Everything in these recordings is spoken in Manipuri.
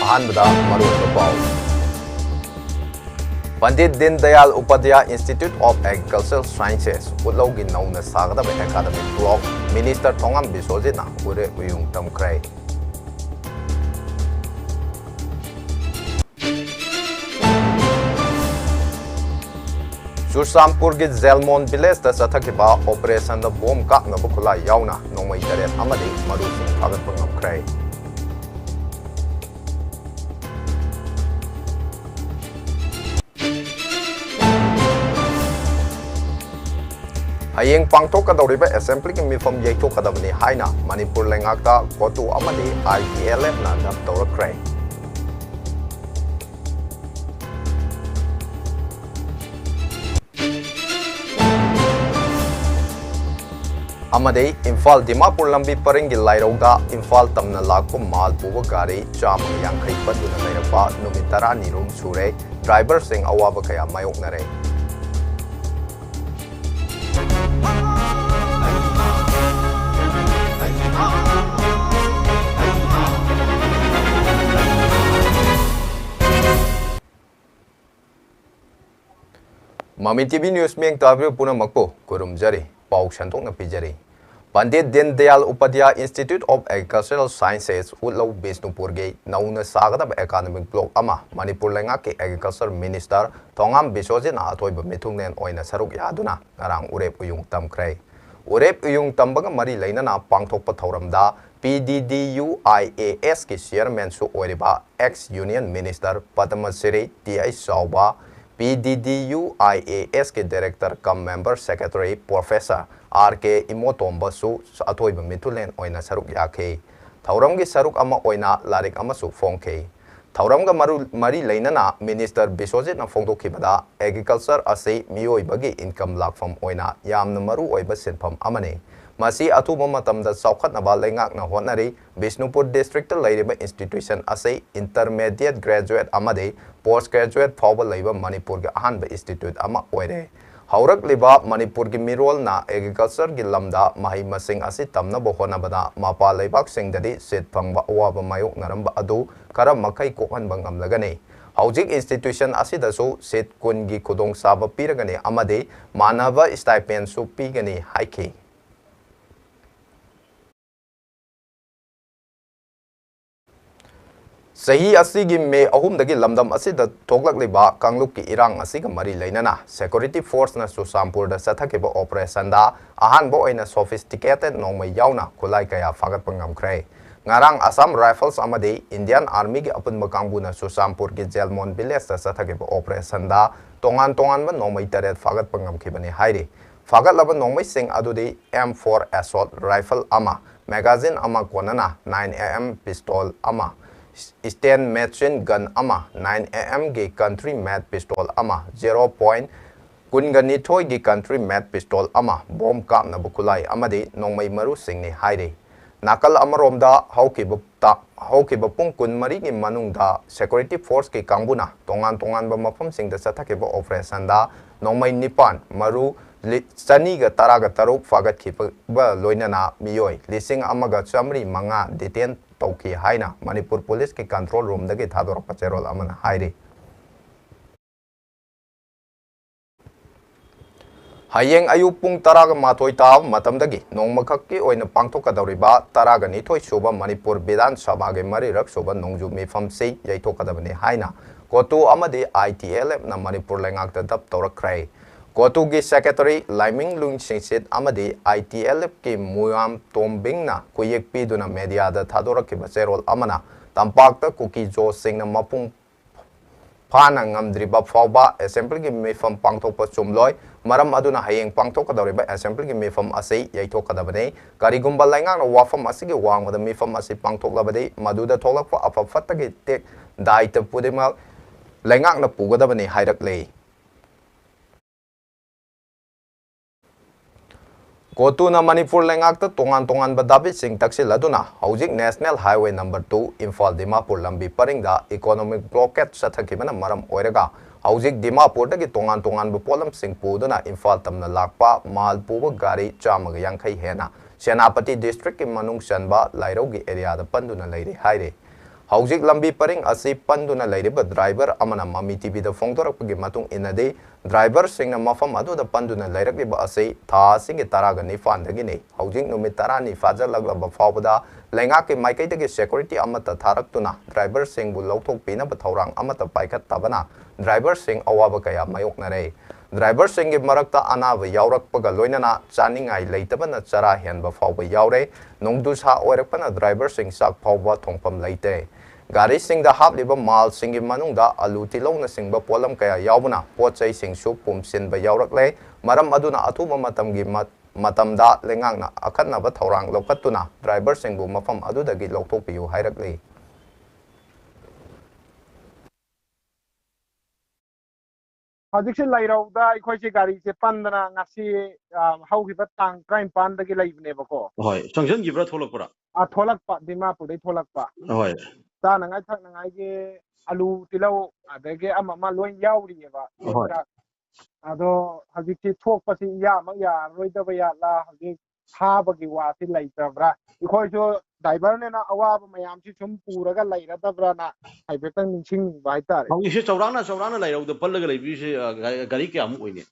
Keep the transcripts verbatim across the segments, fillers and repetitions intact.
ꯑꯍꯥꯟꯕꯗ ꯃꯔꯨꯑꯣꯏꯕ ꯄꯥꯎ꯫ ꯄꯟꯗꯤꯠ ꯗꯤꯟ Dayal ꯎꯄꯥꯙ꯭ꯌꯥ Institute of Agricultural Sciences, ꯎꯠꯂꯧꯒꯤ ꯅꯧꯅ ꯁꯥꯒꯗꯕ academic block Minister ꯊꯣꯉꯥꯝ ꯕꯤꯁ꯭ꯋꯖꯤꯠꯅ ꯎꯔꯦꯞ ꯎꯌꯨꯡ ꯇꯝꯈ꯭ꯔꯦ꯫ ꯆꯨꯔꯆꯥꯟꯄꯨꯔꯒꯤ ꯖꯦꯜꯃꯣꯟ villageꯇ ꯆꯠꯊꯈꯤꯕ operationꯗ ꯕꯣꯝ ꯀꯥꯞꯅꯕ ꯈꯨꯠꯂꯥꯏ ꯌꯥꯎꯅ ꯅꯣꯡꯃꯩ ꯇꯔꯦꯠ ꯑꯃꯗꯤ ꯃꯔꯨꯁꯤꯡ ꯐꯥꯒꯠꯄ ꯉꯝꯈ꯭ꯔꯦ꯫ ꯍꯌꯦꯡ ꯄꯥꯡꯊꯣꯛꯀꯗꯧꯔꯤꯕ assemblyꯒꯤ ꯃꯤꯐꯝ ꯌꯩꯊꯣꯛꯀꯗꯕꯅꯤ ꯍꯥꯏꯅ ꯃꯅꯤꯄꯨꯔ ꯂꯩꯉꯥꯛꯇ ꯀꯣꯇꯨ ꯑꯃꯗꯤ ITLFꯅ ꯅꯞ ꯇꯧꯔꯛꯈ꯭ꯔꯦ꯫ ꯑꯃꯗꯤ ꯏꯝꯐꯥꯜ ꯗꯤꯃꯥꯄꯨꯔ ꯂꯝꯕꯤ ꯄꯔꯤꯡꯒꯤ ꯂꯥꯏꯔꯧꯗ ꯏꯝꯐꯥꯜ ꯇꯝꯅ ꯂꯥꯛꯄ ꯃꯥꯜ ꯄꯨꯕ ꯒꯥꯔꯤ ꯆꯥꯝꯃꯒ ꯌꯥꯡꯈꯩ ꯄꯟꯗꯨꯅ ꯂꯩꯔꯛꯄ ꯅꯨꯃꯤꯠ ꯇꯔꯥꯅꯤ ꯔꯣꯝ ꯁꯨꯔꯦ꯫ Driverꯁꯤꯡ ꯑꯋꯥꯕ ꯀꯌꯥ ꯃꯥꯌꯣꯛꯅꯔꯦ꯫ ꯃꯃꯤ TV News ꯃꯤꯠꯌꯦꯡ ꯇꯥꯕꯤꯔꯤꯕ ꯄꯨꯝꯅꯃꯛꯄꯨ ꯈꯨꯔꯨꯝꯖꯔꯤ꯫ ꯄꯥꯎ ꯁꯟꯗꯣꯛꯅ ꯄꯤꯖꯔꯤ꯫ ꯄꯟꯗꯤꯠ ꯗꯤꯟ Dayal ꯎꯄꯥꯙ꯭ꯌꯥ Institute of Agricultural Sciences, ꯎꯠꯂꯧ ꯕꯤꯁꯅꯨꯄꯨꯔꯒꯤ ꯅꯧꯅ ꯁꯥꯒꯗꯕ academic block ꯑꯃ ꯃꯅꯤꯄꯨꯔ ꯂꯩꯉꯥꯛꯀꯤ Agriculture Minister ꯊꯣꯉꯥꯝ ꯕꯤꯁ꯭ꯋꯖꯤꯠꯅ ꯑꯊꯣꯏꯕ ꯃꯤꯊꯨꯡꯂꯦꯟ ꯑꯣꯏꯅ ꯁꯔꯨꯛ ꯌꯥꯗꯨꯅ ꯉꯔꯥꯡ ꯎꯔꯦꯞ ꯎꯌꯨꯡ ꯇꯝꯈ꯭ꯔꯦ꯫ ꯎꯔꯦꯞ ꯎꯌꯨꯡ ꯇꯝꯕꯒ ꯃꯔꯤ ꯂꯩꯅꯅ ꯄꯥꯡꯊꯣꯛꯄ ꯊꯧꯔꯝꯗ PDDUIASꯀꯤ chairmanꯁꯨ ꯑꯣꯏꯔꯤꯕ ex Union Minister ꯄꯗꯃ ꯁ꯭ꯔꯤ ꯇꯤ ꯑꯩꯆ ꯆꯥꯎꯕ, PDDUIASꯀꯤ director cum member secretary Professor R K ꯏꯃꯣꯇꯣꯝꯕꯁꯨ ꯑꯊꯣꯏꯕ ꯃꯤꯊꯨꯂꯦꯟ ꯑꯣꯏꯅ ꯁꯔꯨꯛ ꯌꯥꯈꯤ꯫ ꯊꯧꯔꯝꯒꯤ ꯁꯔꯨꯛ ꯑꯃ ꯑꯣꯏꯅ ꯂꯥꯏꯔꯤꯛ ꯑꯃꯁꯨ ꯐꯣꯡꯈꯤ꯫ ꯊꯧꯔꯝꯒ ꯃꯔꯨ-, ꯃꯔꯤ ꯂꯩꯅꯅ Minister ꯕꯤꯁ꯭ꯋꯖꯤꯠꯅ ꯐꯣꯡꯗꯣꯛꯈꯤꯕꯗ, agriculture ꯑꯁꯤ ꯃꯤꯑꯣꯏꯕꯒꯤ income ꯂꯥꯛꯐꯝ ꯑꯣꯏꯅ ꯌꯥꯝꯅ ꯃꯔꯨ ꯑꯣꯏꯕ ꯁꯤꯟꯐꯝ ꯑꯃꯅꯤ꯫ ꯃꯁꯤ ꯑꯊꯨꯕ ꯃꯇꯝꯗ ꯆꯥꯎꯈꯠꯅꯕ ꯂꯩꯉꯥꯛꯅ ꯍꯣꯠꯅꯔꯤ꯫ ꯕꯤꯁꯅꯨꯄꯨꯔ districtꯇ ꯂꯩꯔꯤꯕ institution ꯑꯁꯤ intermediate graduate ꯑꯃꯗꯤ post graduate ꯐꯥꯎꯕ ꯂꯩꯕ ꯃꯅꯤꯄꯨꯔꯒꯤ ꯑꯍꯥꯟꯕ institute ꯑꯃ ꯑꯣꯏꯔꯦ꯫ ꯍꯧꯔꯛꯂꯤꯕ ꯃꯅꯤꯄꯨꯔꯒꯤ ꯃꯤꯔꯣꯜꯅ agricultureꯒꯤ ꯂꯝꯗ ꯃꯍꯩ ꯃꯁꯤꯡ ꯑꯁꯤ ꯇꯝꯅꯕ ꯍꯣꯠꯅꯕꯗ ꯃꯄꯥꯟ ꯂꯩꯕꯥꯛꯁꯤꯡꯗꯗꯤ seat ꯐꯪꯕ ꯑꯋꯥꯕ ꯃꯥꯌꯣꯛꯅꯔꯝꯕ ꯑꯗꯨ ꯈꯔ ꯃꯈꯩ ꯀꯣꯛꯍꯟꯕ ꯉꯝꯂꯒꯅꯤ꯫ ꯍꯧꯖꯤꯛ institution ꯑꯁꯤꯗꯁꯨ seat ꯀꯨꯟꯒꯤ ꯈꯨꯗꯣꯡꯆꯥꯕ ꯄꯤꯔꯒꯅꯤ ꯑꯃꯗꯤ ꯃꯥꯟꯅꯕ stipendꯁꯨ ꯄꯤꯒꯅꯤ ꯍꯥꯏꯈꯤ꯫ ꯆꯍꯤ ꯑꯁꯤꯒꯤ ꯃꯦ ꯑꯍꯨꯝꯗꯒꯤ ꯂꯝꯗꯝ ꯑꯁꯤꯗ ꯊꯣꯛꯂꯛꯂꯤꯕ ꯀꯥꯡꯂꯨꯞꯀꯤ ꯏꯔꯥꯡ ꯑꯁꯤꯒ ꯃꯔꯤ ꯂꯩꯅꯅ security forceꯅ ꯆꯨꯔꯆꯥꯟꯄꯨꯔꯗ ꯆꯠꯊꯈꯤꯕ operationꯗ ꯑꯍꯥꯟꯕ ꯑꯣꯏꯅ sophisticated ꯅꯣꯡꯃꯩ ꯌꯥꯎꯅ ꯈꯨꯠꯂꯥꯏ ꯀꯌꯥ ꯐꯥꯒꯠꯄ ꯉꯝꯈ꯭ꯔꯦ꯫ ꯉꯔꯥꯡ Assam Rifles ꯑꯃꯗꯤ Indian Armyꯒꯤ ꯑꯄꯨꯟꯕ ꯀꯥꯡꯕꯨꯅ ꯆꯨꯔꯆꯥꯟꯄꯨꯔꯒꯤ ꯖꯦꯜꯃꯣꯟ villageꯇ ꯆꯠꯊꯈꯤꯕ operationꯗ ꯇꯣꯉꯥꯟ ꯇꯣꯉꯥꯟꯕ ꯅꯣꯡꯃꯩ ꯇꯔꯦꯠ ꯐꯥꯒꯠꯄ ꯉꯝꯈꯤꯕꯅꯤ ꯍꯥꯏꯔꯤ꯫ ꯐꯥꯒꯠꯂꯕ ꯅꯣꯡꯃꯩꯁꯤꯡ ꯑꯗꯨꯗꯤ M four assault rifle ꯑꯃ, magazine ꯑꯃ ꯀꯣꯟꯅꯅ nine A M pistol ꯑꯃ, Sten machine gun ꯑꯃ, nine A Mꯒꯤ country made pistol ꯑꯃ, zero point ꯀꯨꯟꯒ ꯅꯤꯊꯣꯏꯒꯤ country made pistol ꯑꯃ, bomb ꯀꯥꯞꯅꯕ ꯈꯨꯠꯂꯥꯏ ꯑꯃꯗꯤ ꯅꯣꯡꯃꯩ ꯃꯔꯨꯁꯤꯡꯅꯤ ꯍꯥꯏꯔꯤ꯫ ꯅꯥꯀꯜ ꯑꯃꯔꯣꯝꯗ ꯍꯧꯈꯤꯕ ꯇꯥ-, ꯍꯧꯈꯤꯕ ꯄꯨꯡ ꯀꯨꯟꯃꯔꯤꯒꯤ ꯃꯅꯨꯡꯗ security forceꯀꯤ ꯀꯥꯡꯕꯨꯅ ꯇꯣꯉꯥꯟ ꯇꯣꯉꯥꯟꯕ ꯃꯐꯝꯁꯤꯡꯗ ꯆꯠꯊꯈꯤꯕ operationꯗ ꯅꯣꯡꯃꯩ ꯅꯤꯄꯥꯟ, ꯃꯔꯨ ꯂꯤ-, ꯆꯅꯤꯒ ꯇꯔꯥꯒ ꯇꯔꯨꯛ ꯐꯥꯒꯠꯈꯤꯕ ꯂꯣꯏꯅꯅ ꯃꯤꯑꯣꯏ ꯂꯤꯁꯤꯡ ꯑꯃꯒ ꯆꯥꯃꯔꯤ ꯃꯉꯥ detain ꯇꯧꯈꯤ ꯍꯥꯏꯅ ꯃꯅꯤꯄꯨꯔ policeꯀꯤ control roomꯗꯒꯤ ꯊꯥꯗꯣꯔꯛꯄ ꯆꯦꯔꯣꯜ ꯑꯃꯅ ꯍꯥꯏꯔꯤ꯫ ꯍꯌꯦꯡ ꯑꯌꯨꯛ ꯄꯨꯡ ꯇꯔꯥꯒ ꯃꯥꯊꯣꯏ ꯇꯥꯕ ꯃꯇꯝꯗꯒꯤ ꯅꯣꯡꯃꯈꯛꯀꯤ ꯑꯣꯏꯅ ꯄꯥꯡꯊꯣꯛꯀꯗꯧꯔꯤꯕ ꯇꯔꯥꯒ ꯅꯤꯊꯣꯏ ꯁꯨꯕ ꯃꯅꯤꯄꯨꯔ ꯕꯤꯙꯥꯟ ꯁꯚꯥꯒꯤ ꯃꯔꯤꯔꯛ ꯁꯨꯕ ꯅꯣꯡꯖꯨ ꯃꯤꯐꯝꯁꯤ ꯌꯩꯊꯣꯛꯀꯗꯕꯅꯤ ꯍꯥꯏꯅ ꯀꯣꯇꯨ ꯑꯃꯗꯤ ITLFꯅ ꯃꯅꯤꯄꯨꯔ ꯂꯩꯉꯥꯛꯇ ꯗꯞ ꯇꯧꯔꯛꯈ꯭ꯔꯦ꯫ ꯀꯣꯇꯨꯒꯤ secretary ꯂꯥꯏꯃꯤꯡꯂꯨꯡ ꯁꯤꯡꯁꯤꯠ ꯑꯃꯗꯤ ITLFꯀꯤ ꯃꯨꯌꯥꯝ ꯇꯣꯝꯕꯤꯡꯅ ꯈꯨꯌꯦꯛ ꯄꯤꯗꯨꯅ mediaꯗ ꯊꯥꯗꯣꯔꯛꯈꯤꯕ ꯆꯦꯔꯣꯜ ꯑꯃꯅ ꯇꯝꯄꯥꯛꯇ ꯀꯨꯀꯤ ꯖꯣꯁꯤꯡꯅ ꯃꯄꯨꯡ ꯐꯥꯅ ꯉꯝꯗ꯭ꯔꯤꯕ ꯐꯥꯎꯕ assemblyꯒꯤ ꯃꯤꯐꯝ ꯄꯥꯡꯊꯣꯛꯄ ꯆꯨꯝꯂꯣꯏ꯫ ꯃꯔꯝ ꯑꯗꯨꯅ ꯍꯌꯦꯡ ꯄꯥꯡꯊꯣꯛꯀꯗꯧꯔꯤꯕ assemblyꯒꯤ ꯃꯤꯐꯝ ꯑꯁꯤ ꯌꯩꯊꯣꯛꯀꯗꯕꯅꯤ꯫ ꯀꯔꯤꯒꯨꯝꯕ ꯂꯩꯉꯥꯛꯅ ꯋꯥꯐꯝ ꯑꯁꯤꯒꯤ ꯋꯥꯡꯃꯗ ꯃꯤꯐꯝ ꯑꯁꯤ ꯄꯥꯡꯊꯣꯛꯂꯕꯗꯤ ꯃꯗꯨꯗ ꯊꯣꯛꯂꯛꯄ ꯑꯐ ꯐꯠꯇꯒꯤ ꯇꯦꯛ ꯗꯥꯏꯇ ꯈꯨꯗꯤꯡꯃꯛ ꯂꯩꯉꯥꯛꯅ ꯄꯨꯒꯗꯕꯅꯤ ꯍꯥꯏꯔꯛꯂꯤ꯫ ꯀꯣꯇꯨꯅ ꯃꯅꯤꯄꯨꯔ ꯂꯩꯉꯥꯛꯇ ꯇꯣꯉꯥꯟ ꯇꯣꯉꯥꯟꯕ ꯗꯥꯕꯤꯁꯤꯡ ꯇꯛꯁꯤꯜꯂꯗꯨꯅ ꯍꯧꯖꯤꯛ National Highway number two Imphal Dimapur ꯂꯝꯕꯤ ꯄꯔꯤꯡꯗ economic blockade ꯆꯠꯊꯈꯤꯕꯅ ꯃꯔꯝ ꯑꯣꯏꯔꯒ ꯍꯧꯖꯤꯛ ꯗꯤꯃꯥꯄꯨꯔꯗꯒꯤ ꯇꯣꯉꯥꯟ ꯇꯣꯉꯥꯟꯕ ꯄꯣꯠꯂꯝꯁꯤꯡ ꯄꯨꯗꯨꯅ ꯏꯝꯐꯥꯜ ꯇꯝꯅ ꯂꯥꯛꯄ ꯃꯥꯜ ꯄꯨꯕ ꯒꯥꯔꯤ ꯆꯥꯝꯃꯒ ꯌꯥꯡꯈꯩ ꯍꯦꯟꯅ ꯁꯦꯅꯥꯄꯇꯤ ꯗꯤꯁꯇ꯭ꯔꯤꯛꯀꯤ ꯃꯅꯨꯡ ꯆꯟꯕ ꯂꯥꯏꯔꯧꯒꯤ ꯑꯦꯔꯤꯌꯥꯗ ꯄꯟꯗꯨꯅ ꯂꯩꯔꯦ ꯍꯥꯏꯔꯦ꯫ ꯍꯧꯖꯤꯛ ꯂꯝꯕꯤ ꯄꯔꯤꯡ ꯑꯁꯤ ꯄꯟꯗꯨꯅ ꯂꯩꯔꯤꯕ ꯗ꯭ꯔꯥꯏꯚꯔ ꯑꯃꯅ ꯃꯃꯤ ꯇꯤꯚꯤꯗ ꯐꯣꯡꯗꯣꯔꯛꯄꯒꯤ ꯃꯇꯨꯡ ꯏꯟꯅꯗꯤ, ꯗ꯭ꯔꯥꯏꯚꯔꯁꯤꯡꯅ ꯃꯐꯝ ꯑꯗꯨꯗ ꯄꯟꯗꯨꯅ ꯂꯩꯔꯛꯂꯤꯕ ꯑꯁꯤ ꯊꯥ ꯑꯁꯤꯒꯤ ꯇꯔꯥꯒ ꯅꯤꯄꯥꯟꯗꯒꯤꯅꯤ꯫ ꯍꯧꯖꯤꯛ ꯅꯨꯃꯤꯠ ꯇꯔꯥꯅꯤ ꯐꯥꯖꯤꯜꯂꯛꯂꯕ ꯐꯥꯎꯕꯗ ꯂꯩꯉꯥꯛꯀꯤ ꯃꯥꯏꯀꯩꯗꯒꯤ ꯁꯦꯀ꯭ꯌꯨꯔꯤꯇꯤ ꯑꯃꯠꯇ ꯊꯥꯔꯛꯇꯨꯅ ꯗ꯭ꯔꯥꯏꯚꯔꯁꯤꯡꯕꯨ ꯂꯧꯊꯣꯛꯄꯤꯅꯕ ꯊꯧꯔꯥꯡ ꯑꯃꯠꯇ ꯄꯥꯏꯈꯠꯇꯕꯅ ꯗ꯭ꯔꯥꯏꯚꯔꯁꯤꯡ ꯑꯋꯥꯕ ꯀꯌꯥ ꯃꯥꯌꯣꯛꯅꯔꯦ꯫ ꯗ꯭ꯔꯥꯏꯚꯔꯁꯤꯡꯒꯤ ꯃꯔꯛꯇ ꯑꯅꯥꯕ ꯌꯥꯎꯔꯛꯄꯒ ꯂꯣꯏꯅꯅ ꯆꯥꯅꯤꯡꯉꯥꯏ ꯂꯩꯇꯕꯅ ꯆꯔꯥ ꯍꯦꯟꯕ ꯐꯥꯎꯕ ꯌꯥꯎꯔꯦ꯫ ꯅꯣꯡꯖꯨ ꯁꯥ ꯑꯣꯏꯔꯛꯄꯅ ꯗ꯭ꯔꯥꯏꯚꯔꯁꯤꯡ ꯆꯥꯛ ꯐꯥꯎꯕ ꯊꯣꯡꯐꯝ ꯂꯩꯇꯦ꯫ ꯒꯥꯔꯤꯁꯤꯡꯗ ꯍꯥꯞꯂꯤꯕ ꯃꯥꯜꯁꯤꯡꯒꯤ ꯃꯅꯨꯡꯗ ꯑꯂꯨ, ꯇꯤꯜꯍꯧꯅꯆꯤꯡꯕ ꯄꯣꯠꯂꯝ ꯀꯌꯥ ꯌꯥꯎꯕꯅ ꯄꯣꯠ ꯆꯩꯁꯤꯡꯁꯨ ꯄꯨꯝꯁꯤꯟꯕ ꯌꯥꯎꯔꯛꯂꯦ꯫ ꯃꯔꯝ ꯑꯗꯨꯅ ꯑꯊꯨꯕ ꯃꯇꯝꯒꯤ ꯃ-, ꯃꯇꯝꯗ ꯂꯩꯉꯥꯛꯅ ꯑꯈꯟꯅꯕ ꯊꯧꯔꯥꯡ ꯂꯧꯈꯠꯇꯨꯅ ꯗ꯭ꯔꯥꯏꯚꯔꯁꯤꯡꯕꯨ ꯃꯐꯝ ꯑꯗꯨꯗꯒꯤ ꯂꯧꯊꯣꯛꯄꯤꯌꯨ ꯍꯥꯏꯔꯛꯂꯤ꯫ ꯍꯧꯖꯤꯛꯁꯦ ꯂꯩꯔꯧꯗ ꯑꯩꯈꯣꯏꯁꯦ ꯒꯥꯔꯤꯁꯦ ꯄꯟꯗꯅ ꯉꯁꯤ, ꯑ, ꯍꯧꯈꯤꯕ ꯇꯥꯡ ꯇꯔꯥꯅꯤꯄꯥꯟꯗꯒꯤ ꯂꯩꯕꯅꯦꯕꯀꯣ꯫ ꯍꯣꯏ, ꯆꯪꯁꯤꯟꯈꯤꯕ꯭ꯔꯥ ꯊꯣꯛꯂꯛꯄ꯭ꯔꯥ? ꯑ, ꯊꯣꯛꯂꯛꯄ, ꯗꯤꯃꯥꯄꯨꯔꯗꯩ ꯊꯣꯛꯂꯛꯄ꯫ ꯍꯣꯏ꯫ ꯆꯥꯅꯉꯥꯏ ꯊꯛꯅꯉꯥꯏꯒꯤ ꯑꯂꯨ, ꯇꯤꯜꯍꯧ, ꯑꯗꯒꯤ ꯑꯃ ꯑꯃ ꯂꯣꯏ ꯌꯥꯎꯔꯤꯑꯕ꯫ ꯍꯣꯏ꯫ ꯑꯗꯣ ꯍꯧꯖꯤꯛꯇꯤ ꯊꯣꯛꯄꯁꯤ ꯏꯌꯥꯃꯛ ꯌꯥꯔꯔꯣꯏꯗꯕ ꯌꯥꯠꯂꯥ? ꯍꯧꯖꯤꯛ ꯊꯥꯕꯒꯤ ꯋꯥꯁꯤ ꯂꯩꯇꯕ꯭ꯔꯥ? ꯑꯩꯈꯣꯏꯁꯨ ꯗ꯭ꯔꯥꯏꯚꯔꯅꯦꯅ ꯑꯋꯥꯕ ꯃꯌꯥꯝꯁꯤ ꯁꯨꯝ ꯄꯨꯔꯒ ꯂꯩꯔꯗꯕ꯭ꯔꯅ ꯍꯥꯏꯐꯦꯠꯇꯪ ꯅꯤꯡꯁꯤꯡꯅꯤꯡꯕ ꯍꯥꯏꯇꯥꯔꯦ꯫ ꯍꯧꯖꯤꯛꯁꯦ ꯆꯥꯎꯔꯥꯛꯅ, ꯆꯥꯎꯔꯥꯛꯅ ꯂꯩꯔꯧꯗ ꯄꯜꯂꯒ ꯂꯩꯕꯤꯔꯤꯁꯦ, ꯑ, ꯒꯥꯔꯤ, ꯒꯥꯔꯤ ꯀꯌꯥꯃꯨꯛ ꯑꯣꯏꯅꯤ?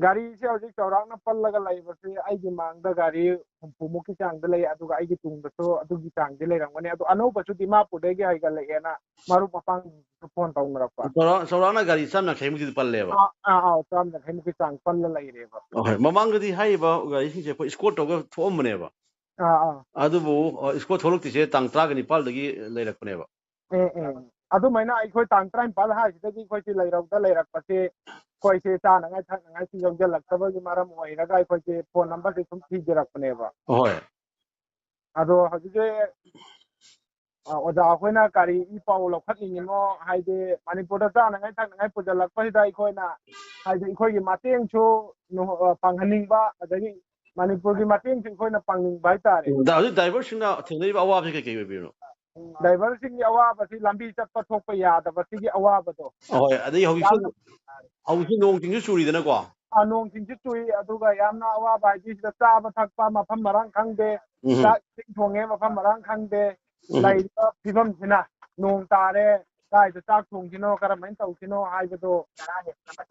ꯒꯥꯔꯤꯁꯦ ꯍꯧꯖꯤꯛ ꯆꯥꯎꯔꯥꯛꯅ ꯄꯜꯂꯒ ꯂꯩꯕꯁꯦ ꯑꯩꯒꯤ ꯃꯥꯡꯗ ꯒꯥꯔꯤ ꯍꯨꯝꯐꯨꯃꯨꯛꯀꯤ ꯆꯥꯡꯗ ꯂꯩ, ꯑꯗꯨꯒ ꯑꯩꯒꯤ ꯇꯨꯡꯗꯁꯨ ꯑꯗꯨꯒꯤ ꯆꯥꯡꯗꯤ ꯂꯩꯔꯝꯒꯅꯤ꯫ ꯑꯗꯣ ꯑꯅꯧꯕꯁꯨ ꯗꯤꯃꯥꯄꯨꯔꯗꯒꯤ ꯍꯥꯏꯒꯠꯂꯛꯑꯦꯅ ꯃꯔꯨꯞ ꯃꯄꯥꯡꯁꯤꯡꯁꯨ ꯐꯣꯟ ꯇꯧꯅꯔꯛꯄ꯫ ꯆꯥꯎꯔꯥꯛ-, ꯆꯥꯎꯔꯥꯛꯅ ꯒꯥꯔꯤ ꯆꯥꯝ ꯌꯥꯡꯈꯩꯃꯨꯛꯇꯤ ꯄꯜꯂꯦꯕ? ꯑꯥ, ꯑꯥ, ꯑꯥ, ꯆꯥꯝ ꯌꯥꯡꯈꯩꯃꯨꯛꯀꯤ ꯆꯥꯡ ꯄꯜꯂ ꯂꯩꯔꯦꯕ꯫ ꯍꯣꯏ, ꯃꯃꯥꯡꯗꯗꯤ ꯍꯥꯏꯔꯤꯕ ꯒꯥꯔꯤꯁꯤꯡꯁꯦ ꯑꯩꯈꯣꯏ ꯏꯁꯀꯣꯔꯠ ꯇꯧꯔꯒ ꯊꯣꯛꯑꯝꯕꯅꯦꯕ꯫ ꯑꯥ, ꯑꯥ꯫ ꯑꯗꯨꯕꯨ, ꯑ, ꯏꯁꯀꯣꯔꯠ ꯊꯣꯛꯂꯛꯇ꯭ꯔꯤꯁꯦ ꯇꯥꯡ ꯇꯔꯥꯒ ꯅꯤꯄꯥꯜꯗꯒꯤ ꯂꯩꯔꯛꯄꯅꯦꯕ꯫ ꯎꯝ, ꯎꯝ꯫ ꯑꯗꯨꯃꯥꯏꯅ ꯑꯩꯈꯣꯏ ꯇꯥꯡ ꯇꯔꯥꯅꯤꯄꯥꯜ ꯍꯥꯏꯁꯤꯗꯒꯤ ꯑꯩꯈꯣꯏꯁꯤ ꯂꯩꯔꯧꯗ ꯂꯩꯔꯛꯄꯁꯤ ꯑꯩꯈꯣꯏꯁꯤ ꯆꯥꯅꯉꯥꯏ ꯊꯛꯅꯉꯥꯏꯁꯤ ꯌꯧꯁꯤꯜꯂꯛꯇꯕꯒꯤ ꯃꯔꯝ ꯑꯣꯏꯔꯒ ꯑꯩꯈꯣꯏꯁꯤ ꯐꯣꯟ ꯅꯝꯕꯔꯁꯤ ꯁꯨꯝ ꯊꯤꯖꯔꯛꯄꯅꯦꯕ꯫ ꯍꯣꯏ꯫ ꯑꯗꯣ ꯍꯧꯖꯤꯛꯁꯦ, ꯑ, ꯑꯣꯖꯥ ꯑꯩꯈꯣꯏꯅ ꯀꯔꯤ ꯏ ꯄꯥꯎ ꯂꯧꯈꯠꯅꯤꯡꯉꯤꯅꯣ? ꯍꯥꯏꯗꯤ ꯃꯅꯤꯄꯨꯔꯗ ꯆꯥꯅꯉꯥꯏ ꯊꯛꯅꯉꯥꯏ ꯄꯨꯁꯤꯜꯂꯛꯄꯁꯤꯗ ꯑꯩꯈꯣꯏꯅ, ꯍꯥꯏꯗꯤ ꯑꯩꯈꯣꯏꯒꯤ ꯃꯇꯦꯡꯁꯨ ꯅꯨ-, ꯑ, ꯄꯥꯡꯍꯟꯅꯤꯡꯕ, ꯑꯗꯒꯤ ꯃꯅꯤꯄꯨꯔꯒꯤ ꯃꯇꯦꯡꯁꯨ ꯑꯩꯈꯣꯏꯅ ꯄꯥꯡꯅꯤꯡꯕ ꯍꯥꯏꯇꯥꯔꯦ꯫ ꯎꯝ, ꯗꯥ, ꯍꯧꯖꯤꯛ ꯗ꯭ꯔꯥꯏꯚꯔꯁꯤꯡꯅ ꯊꯦꯡꯅꯔꯤꯕ ꯑꯋꯥꯕꯁꯤ ꯀꯩ ꯀꯩ ꯑꯣꯏꯕꯤꯕꯅꯣ? ꯗ꯭ꯔꯥꯏꯚꯔꯁꯤꯡꯒꯤ ꯑꯋꯥꯕꯁꯤ, ꯂꯝꯕꯤ ꯆꯠꯄ ꯊꯣꯛꯄ ꯌꯥꯗꯕꯁꯤꯒꯤ ꯑꯋꯥꯕꯗꯣ꯫ ꯍꯣꯏ, ꯑꯗꯩ ꯍꯧꯖꯤꯛꯁꯨ ꯌꯥꯝꯅ ꯍꯧꯖꯤꯛꯁꯨ ꯅꯣꯡ ꯆꯤꯡꯁꯨ ꯆꯨꯔꯤꯗꯅꯀꯣ꯫ ꯑ, ꯅꯣꯡ ꯆꯤꯡꯁꯨ ꯆꯨꯏ, ꯑꯗꯨꯒ ꯌꯥꯝꯅ ꯑꯋꯥꯕ ꯍꯥꯏꯗꯤ ꯁꯤꯗ ꯆꯥꯕ ꯊꯛꯄ ꯃꯐꯝ ꯃꯔꯥꯡ ꯈꯪꯗꯦ, ꯎꯝ ꯆꯥꯛ ꯏꯁꯤꯡ ꯊꯣꯡꯉꯦ ꯃꯐꯝ ꯃꯔꯥꯡ ꯈꯪꯗꯦ꯫ ꯎꯝ ꯂꯩꯔꯤꯕ ꯐꯤꯕꯝꯁꯤꯅ, ꯅꯣꯡ ꯇꯥꯔꯦ, ꯀꯥꯏꯗ ꯆꯥꯛ ꯊꯣꯡꯁꯤꯅꯣ, ꯀꯔꯝꯍꯥꯏꯅ ꯇꯧꯁꯤꯅꯣ ꯍꯥꯏꯕꯗꯣ,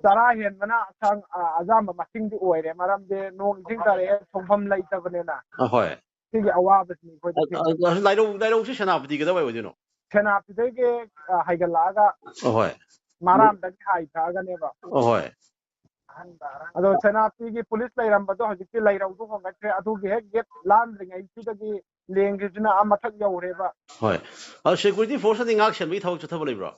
ꯆꯔꯥ ꯍꯦꯟꯕꯅ ꯑꯁꯥꯡ-, ꯑ, ꯑꯌꯥꯝꯕ ꯃꯁꯤꯡꯗꯤ ꯑꯣꯏꯔꯦ꯫ ꯃꯔꯝꯗꯤ ꯅꯣꯡ ꯏꯁꯤꯡ ꯇꯥꯔꯛꯑꯦ, ꯊꯣꯡꯐꯝ ꯂꯩꯇꯕꯅꯤꯅ꯫ ꯑꯍꯣꯏ꯫ ꯁꯤꯒꯤ ꯑꯋꯥꯕꯁꯤꯅꯤ ꯑꯩꯈꯣꯏꯗ ꯑ- ꯊꯦꯡꯅꯔꯤꯁꯦ꯫ ꯑ- ꯂꯥꯏꯔꯧ ꯂꯥꯏꯔꯧꯁꯤ ꯁꯦꯅꯥꯄꯇꯤ ꯀꯗꯥꯏꯋꯥꯏ ꯑꯣꯏꯗꯣꯏꯅꯣ? ꯁꯦꯅꯥꯄꯇꯤꯗꯒꯤ, ꯑ, ꯍꯥꯏꯒꯠꯂꯛꯑꯒ ꯑꯍꯣꯏ꯫ ꯃꯔꯥꯝꯗꯒꯤ ꯍꯥꯏꯊꯔꯒꯅꯦꯕ꯫ ꯑꯍꯣꯏ꯫ ꯑꯗꯣ ꯁꯦꯅꯥꯄꯇꯤꯒꯤ ꯄꯨꯂꯤꯁ ꯂꯩꯔꯝꯕꯗꯣ ꯍꯧꯖꯤꯛꯇꯤ ꯂꯩꯔꯧꯗꯨ ꯍꯣꯡꯒꯠꯈ꯭ꯔꯦ꯫ ꯑꯗꯨꯒꯤ ꯍꯦꯛ ꯒꯦꯠ ꯂꯥꯟꯗ꯭ꯔꯤꯉꯩꯁꯤꯗꯒꯤ ꯂꯦꯡꯒꯤꯁꯤꯅ ꯑꯥ ꯃꯊꯛ ꯌꯧꯔꯦꯕ꯫ ꯍꯣꯏ꯫ ꯑ, ꯁꯦꯀ꯭ꯌꯨꯔꯤꯇꯤ ꯐꯣꯔꯁꯅꯗꯤ ꯉꯥꯛ ꯁꯦꯟꯕꯒꯤ ꯊꯕꯛ ꯆꯠꯊꯕ ꯂꯩꯕ꯭ꯔꯣ?